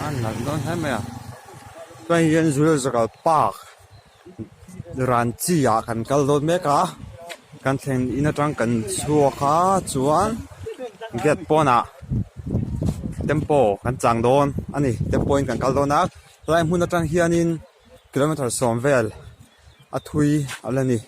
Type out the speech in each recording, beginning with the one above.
A nalh dawn hle mai a chuan hian zoological park Ranchi ah kan kal dawn mek a kan thlen in atang kan chhuak a chuan gate pawnah tempo kan chang dawn a ni tempo in kan kal dawn a helai hmun atang hianin kilometer sawm vel a thui a la ni.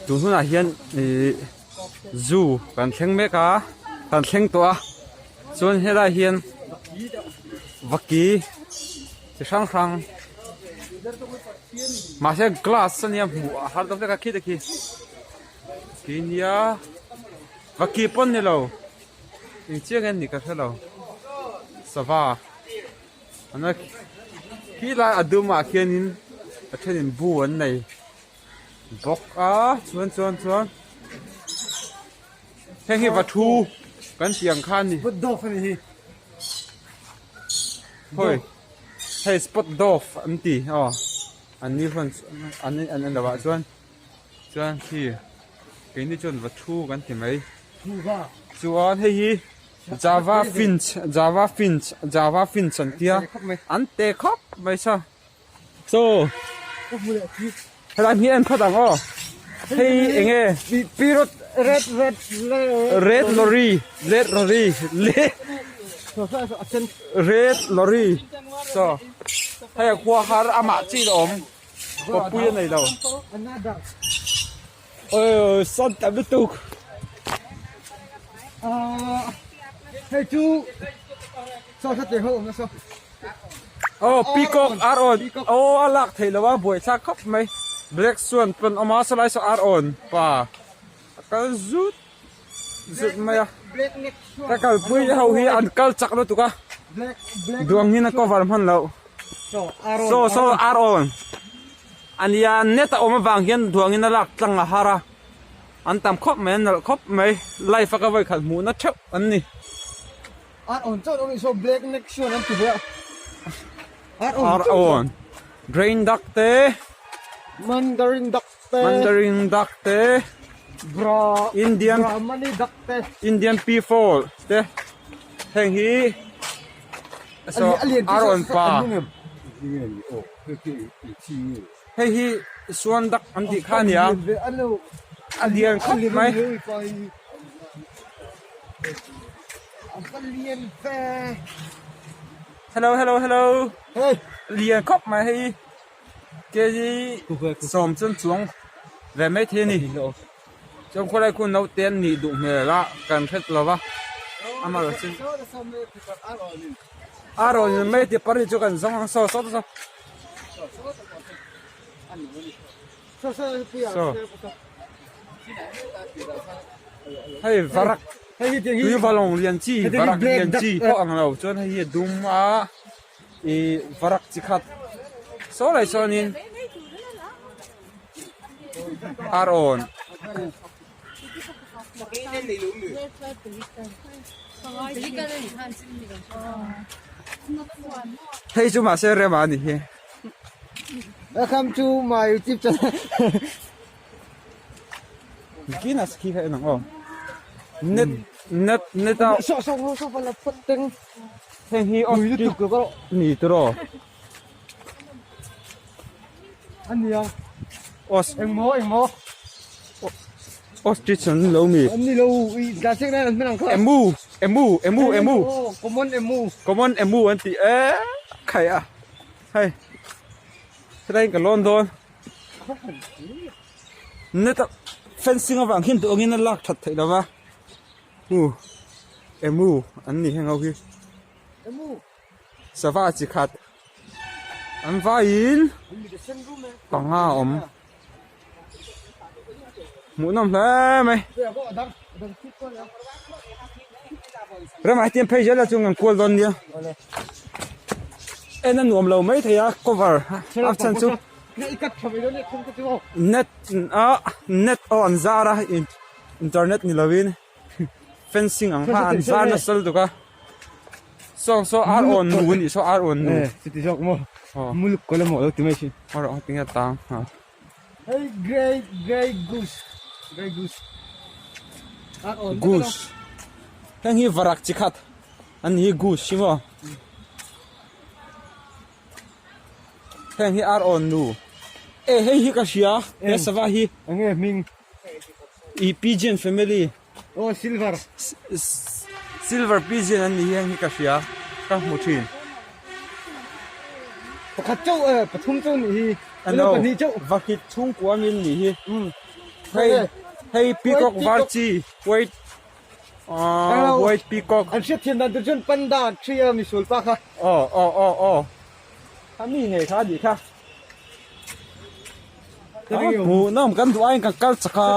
Tun hunah hian ihh zoo kan thleng mek a kan thleng tawh a chuan helaiah hian vaki chi hrang hrang mahse glass ania hmuh a har deuh hlek a khi te khi khi nia vaki pawn ni lo engchiang nge ni ka hre lo sava an khi lai a dum ah khianin a thenin bu an nei bawk a chuan chuan chuan heng hi va thu kan tih ang kha a ni. Hawi hei spot dove an ti aw an ni huan an an en lovah chuan chuan khi keini chuan va thu kan ti mai chuan hei hi java finch java finch java finch an tia an te khawp mai sa. Chaw helai hi en phawt ang aw hei eng nge Pirot red red red lorry red lorry le red lorry chaw hei a khua har amah chi a awm kawppui a nei lo aw sawn tam lutuk hei chu Saw hla te ho awm nasa. Aw peacock ar awn aw a lak theih loh a buaithlak khawp mai black chuan pawn awm a sawlai saw ar awn pa a kal zut zut mai a ka kalpui ho hi an kal chak lutuk a duang in a cover hman loh saw saw ar awn a nia net a awm avang hian duang in a lak tlang a har a an tam khawp mai an nalh khawp mai live a ka vawikhat hmuhna theuh an ni. Ar awn chauh awm saw black neck chuan an ti ve a. Ar awn drain duck te Mandarin duck te Mandarin duck te Bra Indian Brahmani duck te Indian peafowl te heng hi saw ar awn pa hei hi suan duck an tih kha a nia a lian khawp mai. Hello hello hello lian khawp mai hei kg sawm chuan chuang ve mai thei a ni chuan khawlai khu naute an nih duh hmel a kan hret lo va amaherawhchu a rawn in mai tih pariat chu kan zawng ang saw saw saw saw. Hei varak tui valawng lian chi varak lian chi pawh ang lo chuan hei hi a dum a ih varak chi khat saw lai sawnin ar awn. Hei chu mahse rem a ni hi. Welcome to my YouTube channel. Kina khi kha en ang aw. Net net net a. So so so pala phot teng. Heng hi ostrich ni tiraw. Ania. Os engmaw engmaw. Ostrich an lo mi. An ni lo i tla chek nan an hman ang kha. Emu emu emu emu. Common emu. Common emu an ti e khai a. Hei helai ka lawn dawn. Net a fencing avang hian duh angin a lak that theih lova hu emu an ni heng ho hi sava chi khat an vaiin panga a awm hmuhnawm hle mai ramah hian phei zel a chu an kual dawn nia en a nuam lo mai thei a cover a chhan chu net a net aw an zar a internet ni lovin. Fencing ang kha an zar nasa lutuk a. Saw saw ar awn nu a nih saw ar awn nu. Chuti zawk maw? Muluk kawl emaw alo ti mai thin. Aw rawh tinge tang ha. Hei grey grey goose grey goose. Ar awn goose. Heng hi varak chi khat an ni hi goose hi maw. Heng hi ar awn nu. E hei hi ka hria he sava hi. Enge hming? I pigeon family. Aw silver. Silver pigeon an ni hi heng hi ka hria ka hmu thin. Pakhat chauh eh pathum chauh nih hi. Ano vahit chhungkua min nih hi. Hei hei peacock var chi white ah white peacock. An hriat thiam dan tur chuan panda tree a misual pa kha. Aw aw aw aw. A mi ngei kha a nih kha. Hmuh nawm kan duh aiin kan kal chak a.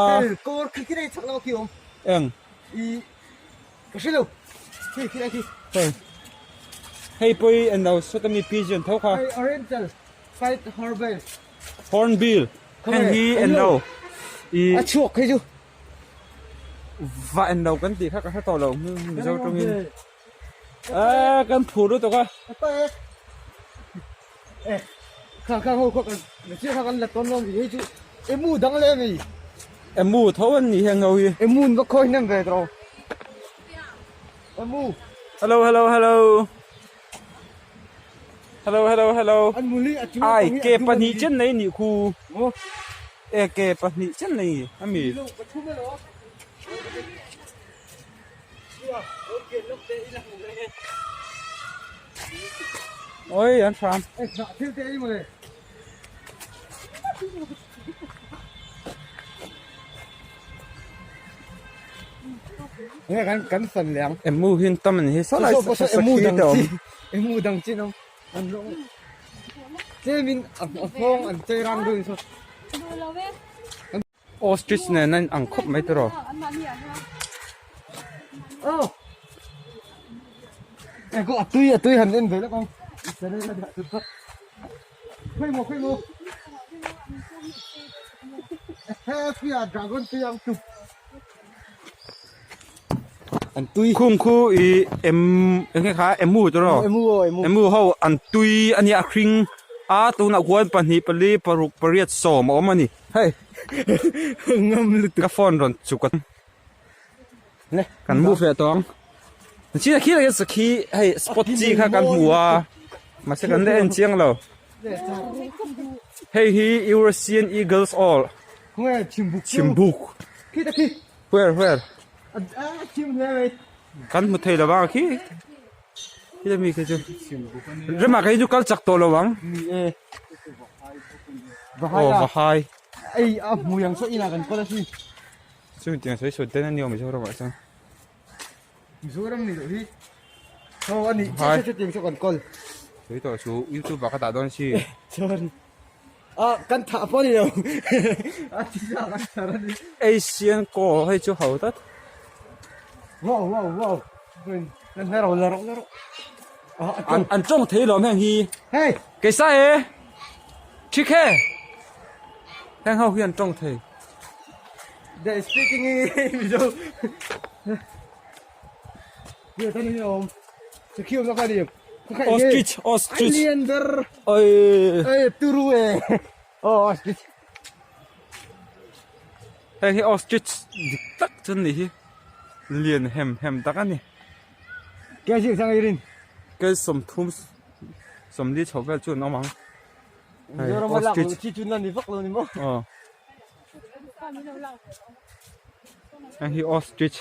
Kawr khi khi chak lo khi awm. Eng. I ka hre lo. Khi khi khi. Hei. Hei pawh en lo sawt ami pigeon tho kha. Hei oriental white hornbill. Hornbill. Heng hi en lo. I a chhuak khi chu. Va en lo kan tih kha ka hre tawh lo Mizo tawngin. A kan phur lutuk a. Kha kha ho kha kan chiah kha kan la tawn dawn hei chu emu dang leh ani. Emu tho an ni heng ho hi. Emu an va khawi hnem ve tawh. Emu. Hello hello hello. Hello hello hello. An muli a chu. Ai ke pahnih chen nei nih khu. E ke pahnih chen nei ami. Ôi an hram. Kan kan san liang. Emu hin tam an hi salai emu dang chi. Emu dang chi no. An lo. Tlemin a nghawng an chei rang deuh so. Ostrich nen a in ang khawp mai tiraw. A tui a tui han en ve lawk ang. Khawi maw khawi maw. He dragon tui ang chu. An tui. Khung khu i em eng nge kha emu tiraw. Emu aw emu. Emu ho an tui a nia a hring a tunah khuan pahnih pali paruk pariat sawm a awm a ni. Hei ngam lutuk ka phone rawn chuk a le kan move leh tawh ang china khi leh sakhi hei spot chi kha kan hmu a mahse kan la en chiang lo hei hi Eurasian eagles aw chhimbuk where where kan hmu thei lo vang khi khi mi khi chu rema kei chu kal chak tawh lo ang aw vahai ei a hmu yang saw inah kan kawl a sin chu tiang sawi sawi ten a ni awm Mizoram ah chuan Mizoram ni loh hi aw a nih chiah chiah tiang saw kan kawl sawi tawh chu youtube ah ka dah dawn si sorry a kan thah pawh a ni lo a ti sa kan thar a ni Asian kawl hei chu ho tlat wow wow wow la ro la ro la ro an an tawng thei lawm heng hi hei keisa e thik he heng ho hi an tawng thei they speaking in Mizo Ye tan ni om sakhi om ka ni ostrich ostrich alien ber oi ê turu e oh ostrich heng hi ostrich dik tak chu ni hi lian hem hem tak a ni Ke zir sang irin. Ke sawmthum sawmli chho vel chu an awm ang. Mizoram a lak loh chi chu na ni vak lo ni maw? Aw. Heng hi ostrich.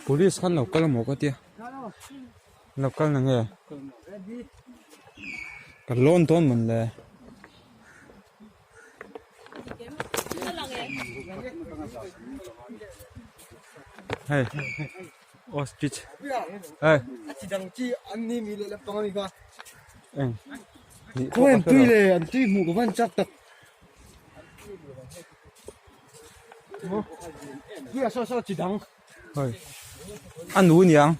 Police khan lo kal amaw ka tia. Lo kal na nge? Ka lawn dawn mawn le. Hei ostrich hei. Eng. Khaw an tui le an tui hmuh ka van chak tak. Saw saw chi dang. Hei a nu niang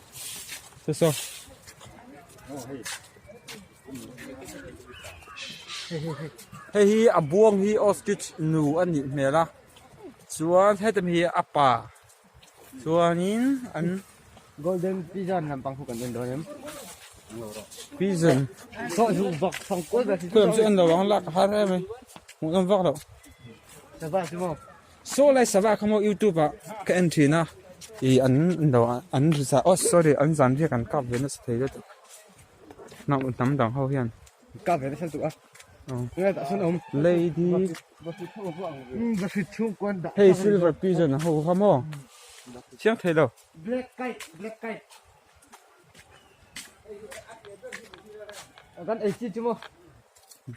saw saw. Hei hi a buang hi ostrich nu a nih hmel a chuan heti hi a pa chuanin an Golden pigeon lampang khu kan en dawn em? Pigeon Saw zu vak thang kual ber Khulam chu en lo ang lak a har em mai hmuhnawm vak loh. Sava chu maw? Saw lai sava kha maw youtube ah ka en thin a ih an lo an za oh sorry an zan riak an kap ve nasa thei lutuk hnam dang ho hian. Kap ve nasa lutuk a. Nge tah sawn a awm. Lady Hei silver pigeon ho kha maw chiang thei lo. Black kite black kite Kan ei chi chu maw.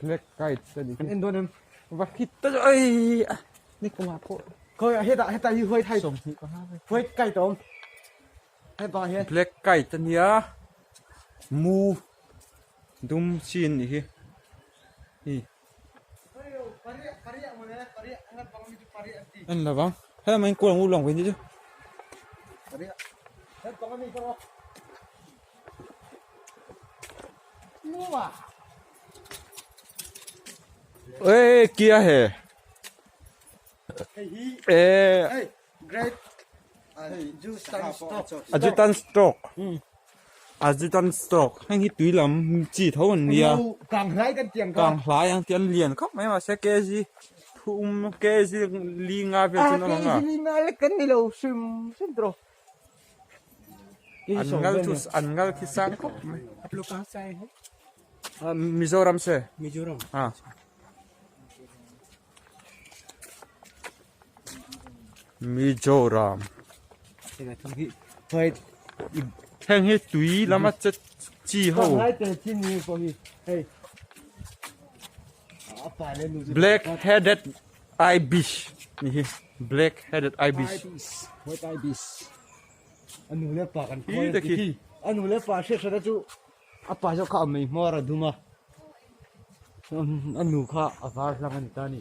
Black kite a ni. Kan en dawn em. Va hit ta chu ei ni kumah pawh. Khawi ah hetah hetah hi white hai white kite a awm. Hepa hian. Black kite a nia mu dum chi an nih hi. Hi. En lo vang helai mai kual ang u lawng ve ni chu. Ê kia hề Ê Adjutant stroke Adjutant stroke heng hi tui lam chi tho an nia kang hlai ang tih an lian khawp mai mahse kg thum kg li nga vel chu an awm ang a an ngal chu an ngal khi sang khawp mai Mizoram se ah. Mizoram heng hi tui lama che chi ho black headed ibis ni hi black headed ibis hi te khi A pa zawk kha a mei hmawr a dum a, a nu kha a var hlang a ni ta a ni.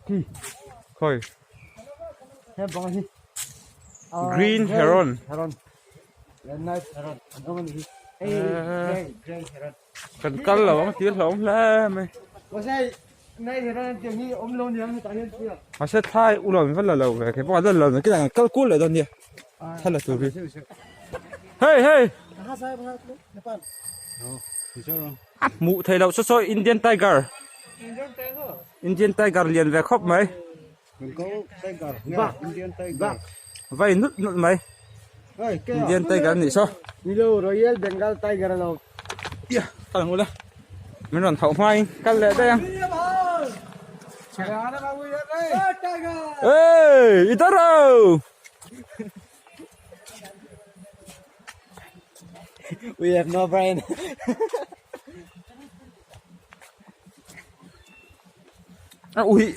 Khi Khawi He bang hi Green heron Heron Red night heron an awm a ni hi Hei grey grey heron Kan kal lo ang tih a hlauhawm hle mai. Mahse night heron an tih ang hi awm lo niang hetah hian tia. Mahse thlai u lo in va la lo ve kei pawh a la lo nakin ah kan kal kual leh dawn nia thla la tur hi. Hei hei a hmuh theih loh saw saw Indian tiger Indian tiger lian ve khawp mai. Vai nut nut mai Indian tiger anih saw. Royal Bengal tiger alo. Ia kal ang ula min rawn hauh hmain kal leh daih ang. Hey i dar au. We have no brain. A ui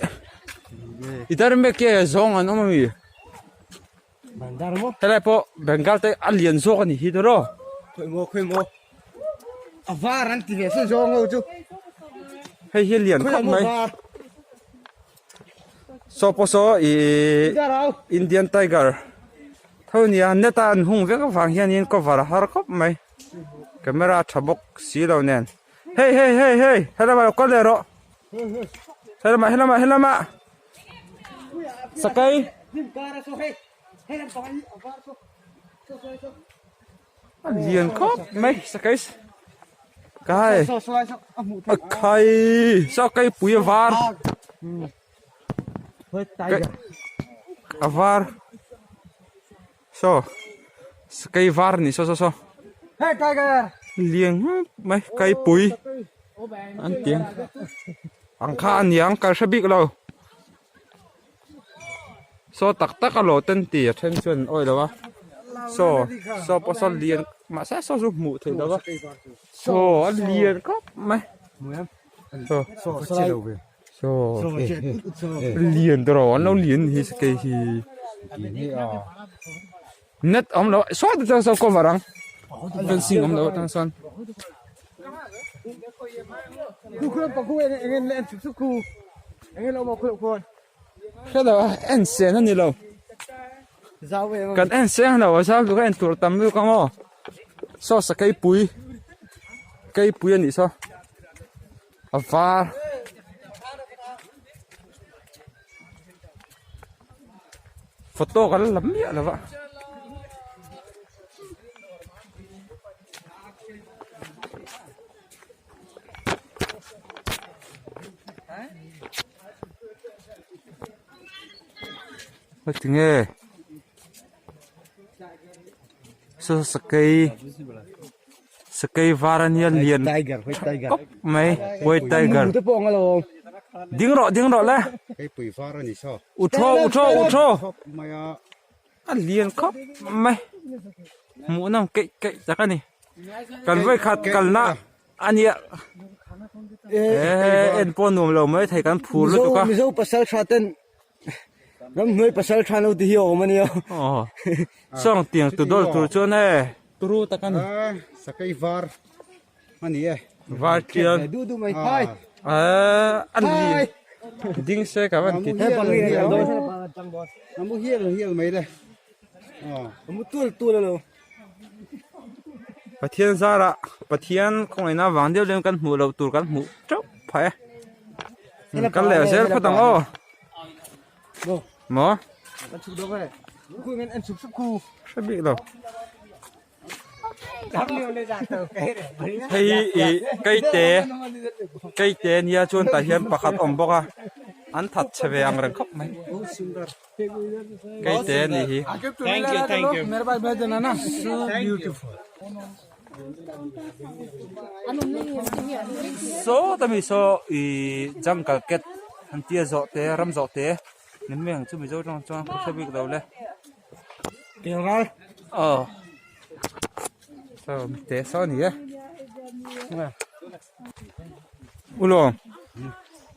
i dar mek ke zawng an awm ami helai pawh Bengal te a lian zawk a ni hi tawrh Khawimaw khawimaw a var an ti ve se zawng ho chu hei hi a lian khawp mai saw pawh saw ih Indian tiger tho a nia net a an hung vek avang hianin cover a har khawp mai camera a tha bawk si lo nen. Hei hei hei hei helama lo kal leh rawh helama helama helama sakai a lian khawp mai sakai kai a khai saw kai pui a var a var Saw sakei var a ni saw saw saw lian ngawt mai kaipui an ti ang ang kha a niang ka hre bik lo saw tak tak a lo ten ti a then chuan an awih lo a saw saw pawh saw lian mahse saw chu hmuh theih loh a saw a lian khawp mai saw saw lian tawh an lo lian hi sakei hi net awm lo saw te chuan saw cover ang fencing awm lo atang sawn hre lo a en sen a ni lo kan en seng lo a zau lutuk a en tur tam lutuk ang aw saw sakei pui. Keipui a nih saw a var photo kan la miah lo va. Tinge saw sakei. Sakei var a nia lian khawp mai white tiger ding rawh ding rawh le u thaw u thaw u thaw a lian khawp mai hmuh nawm keih keih tak a ni kan vawikhat kalna a nia eh en pawh nuam lo mai thei kan phur lutuk a. Mizo pasal tha ten Ramhnuai pasal tha lo ti hi a awm a nia. Aw sawng tiang tu dawl tur chuan e turu tak a ni. Sakei var a ni e. Var tial. Du du mai hai. A ni ding se ka van ti. He bang ni a dawn. A mu hial hial mai le. A mu tul tul a lo. Pathian zarah Pathian khawngaihna vang deuh lem kan hmuh loh tur kan hmuh teuh phah e. Kal leh zel phawt ang aw. Maw? Hre bik lo. Hei i keite keite nia chuan tah hian pakhat awm bawk a an that chhe ve ang reng khawp mai. Keite a nih hi. Saw ta mi saw ih jungle cat an tia zawh te ram zawh te ni mai ang chu mizo tawng chuan ka hre bik lo le aw saw te saw a ni e ulawm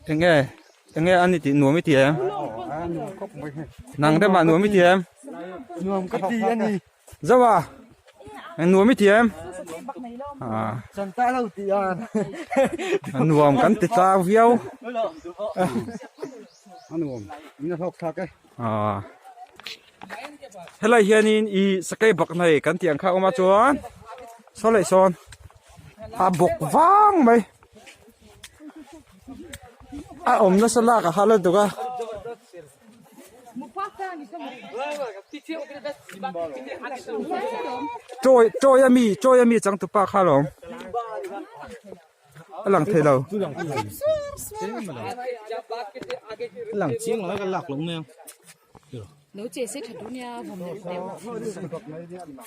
eng nge eng nge a ni tih nuam i ti em nang remah nuam i ti em nuam ka ti a ni. Zoa eng nuam i ti em? Chanta lo ti a. Nuam kan ti tlang viau. A nuam in a hlawk thlak e. Helai hianin i sakei bak nei kan tih ang kha awm a chuan saw leh sawn a bawk vang mai. A awm nasa lak a hal lutuk a. Chawi chawi a mi chawi a mi changtupa kha alawm a lang thei lo.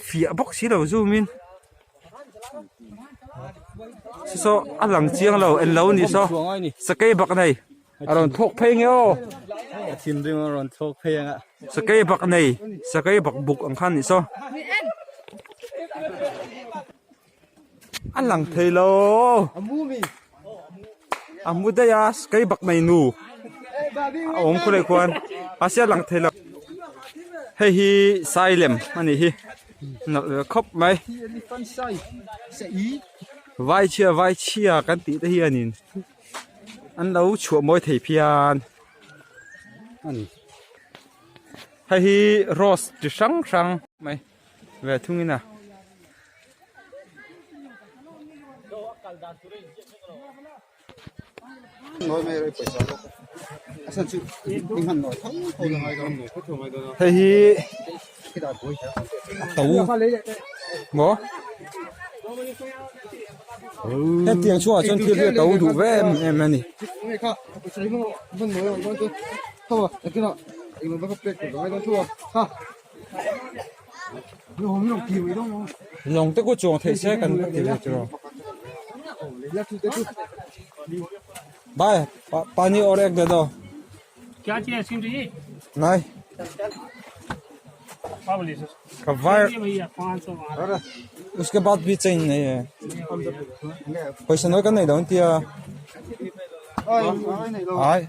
Fiah bawk si lo zoom in. Saw a lang chiang lo en lo a nih saw sakei bak nei. A rawn thawk phei nge aw. A thinrim a rawn thawk phei ang a. Sakei bak nei, sakei bak buk ang khan nih saw. A lang thei lo. A mu mi. A mu daih a, sakei bak nei nu. A awm khuleh khuan. Mahse a lang thei lo. Hei hi Sailem a nih hi. Nalh ve khawp mai. Vaichhia vaichhia kan tih te hianin. An lo chhuah mawi thei phian a ni. Hei hi rose chi hrang hrang mai ve thungin a. Hei hi to maw. Hetiang chhuah chuan thil hi a to duh ve em em a ni. Lawng te ku chuang theih se kan ti ve tiraw. Bhai pani aur ek de do. Nai. Ka var uske baad bhi chain nahi hai. Paisa nawi kan nei lo an tia. Ai.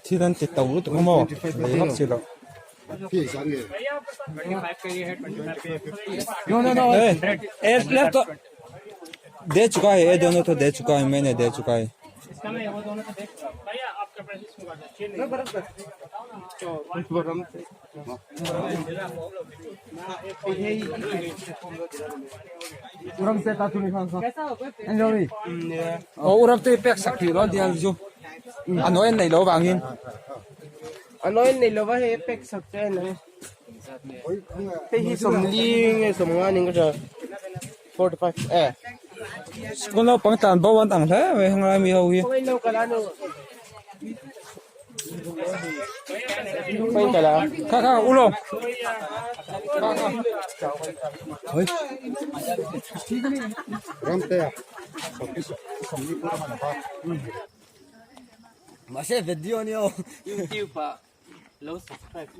Thil an ti to lutuk a maw lei vak si loh. दे चुका है ये दोनों तो दे चुका है मैंने दे चुका है Aw u Ramte pek sak thih lo dial chu a nawi an nei lo vangin. A nawi an nei lova hei pek sak che a ni. Hei hi sawmli nge sawmnga ning ka hria 45 e. School naupang tlan bo an ang hle mai hanglai mi ho hi. Kha kha u lo. Kha kha. Ramtea sawmli pawh a hman a. Mahse video a nia aw. YouTube ah lo subscribe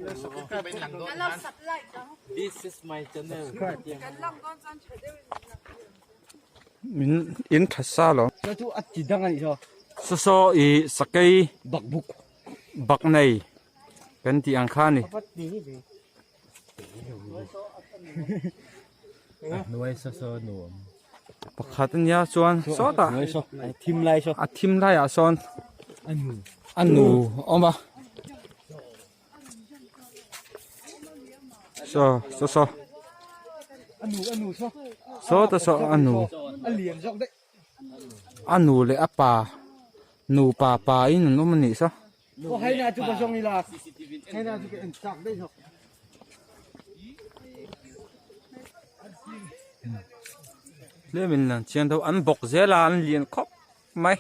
This is my channel. Min in tha sa lo. Chu chu a ti dang a nih saw. Saw saw i sakei bakbuk bak nei kan tih ang kha a ni. Pakhat a nia chuan sawtah a thim laiah sawn a nu a awm a. Saw saw saw sawta saw a nu a nu leh a pa nupa pa in an awm a nih saw. Tlem in lang chiang deuh an bawk zel a an lian khawp mai.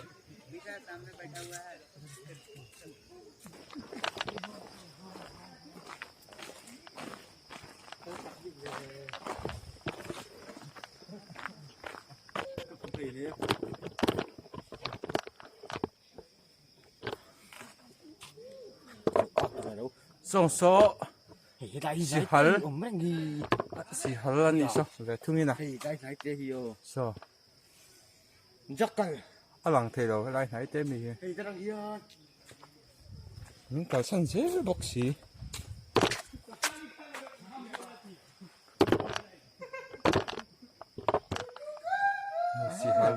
Sawngsaw sihal sihal a nih saw ve thungin a saw a lang thei lo helai hnai te mi hi min kalsan zel bawk si. Sihal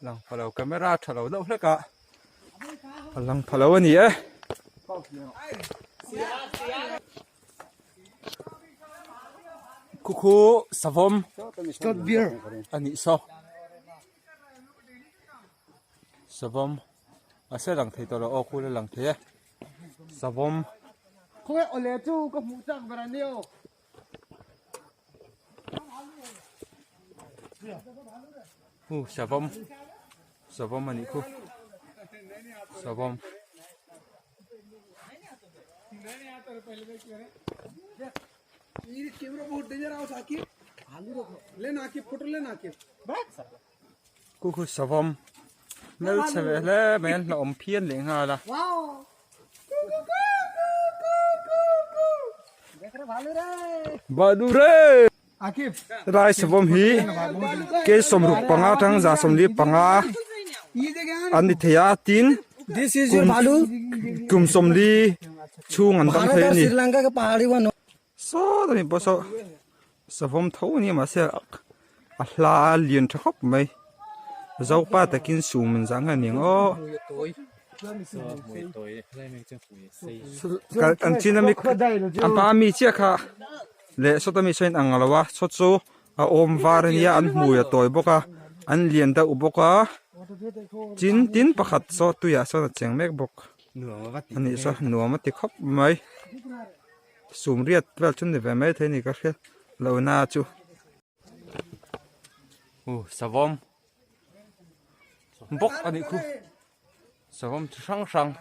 lang pha lo camera tha lo deuh hlek a a lang pha lo a ni e. Khu khu savawm a nih saw savawm mahse lang thei tawh lo aw khu la lang thei e savawm. Khawnge awle chu ka hmuh chak ber a nia aw. Hu savawm savawm a nih khu savawm. Khu khu savawm hmelchhe ve hle mai an hlauhawm phian leh nghal a. Balu re! Helai savawm hi ke 65 atang 145 an ni thei a tin kum 40 chhung an dam thei a ni. Saw ta pawh saw savawm tho a ni a mahse a hla a lian tha khawp mai zopa takin sum an zah nge aniang aw kan chin ami a hma ami chiah kha leh sawta mi saw in ang lo a saw chu a awm var ania an hmui a tawi bawk a an lian deuh bawk a tin tin pakhat saw tuiah sawn a cheng mek bawk a nih saw nuam a ti khawp mai. Sum riat vel chu ni ve mai thei ni ka hria lo na chu. Uh savawm bawk a nih khu savawm chi hrang hrang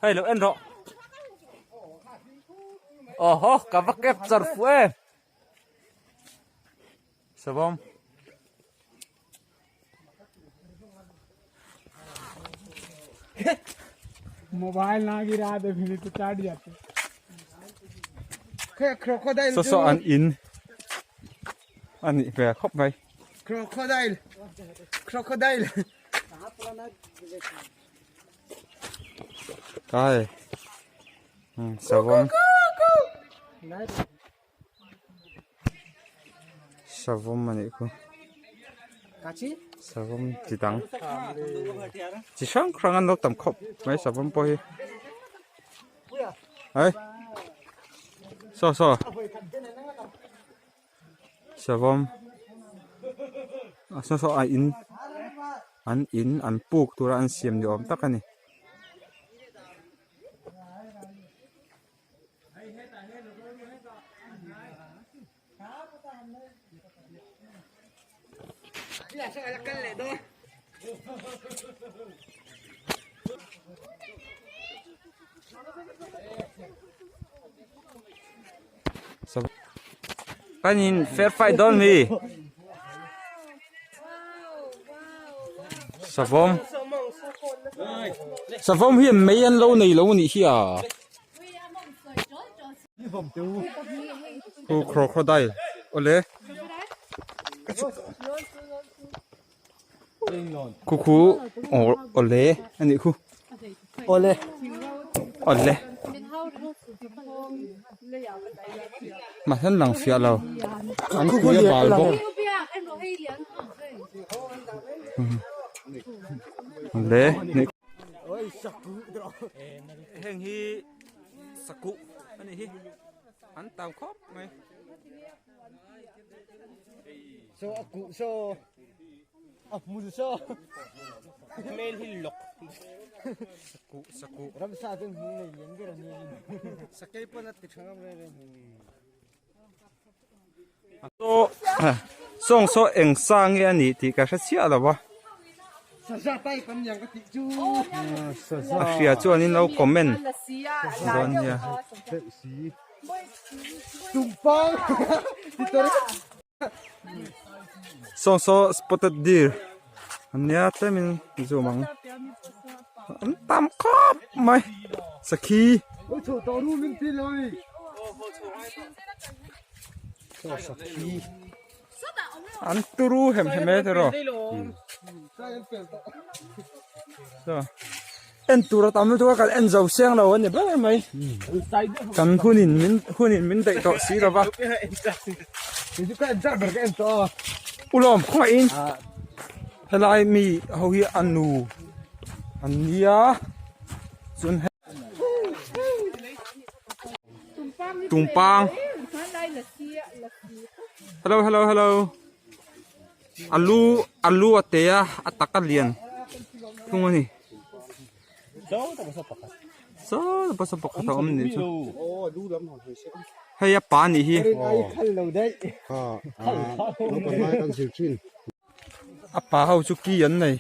hei lo en rawh aw haw ka va capture fuh em savawm. Mobile ना गिरा दे फिर तो चाट जाते Crocodile Saw saw an in a nih hmel khawp mai. Crocodile Crocodile Kai. Savawm Savawm a nih khu Savawm chi dang chi hrang hrang an lo tam khawp mai savawm pawh hi hei saw saw Savawm a saw saw a in an in an puk tura an siam ni awm tak a ni. Kan in fair fight dawn mi savawm savawm hian mei an lo nei lo anih hi a khu crocodile awle khu khu awle anih khu awle awle mahse an lang fiah lo an pui a bal bawk awle heng hi sakuh anih hi an tam khawp mai. So a kuh so a hmul so hmel hi lawk sakuh sakuh ramsa chu hmul nei lian ber ani sakei pawn a ti tha ngam reng reng so sawng saw eng sa nge ani tih ka hre chiah lo a saza tai pan niang ka tih chu a hria chuan in lo comment dawn nia Tumpang Saw saw spotted deer an nia tlemin zoom ang an tam khawp mai sakhi an turu hem hem e tiraw En tur a tam lutuk a kan en zo seng lo a ni ber mai kan hunin min hunin min daih tawh si lo va ulawm khawngaihin helai mi ho hi a nu an nia chuan hei tumpang hello hello hello. A lu a lu a te a a tak a lian thung a ni saw ta pawh pakhat a awm anih chu hei a pa anih hi a pa ho chu ki an nei.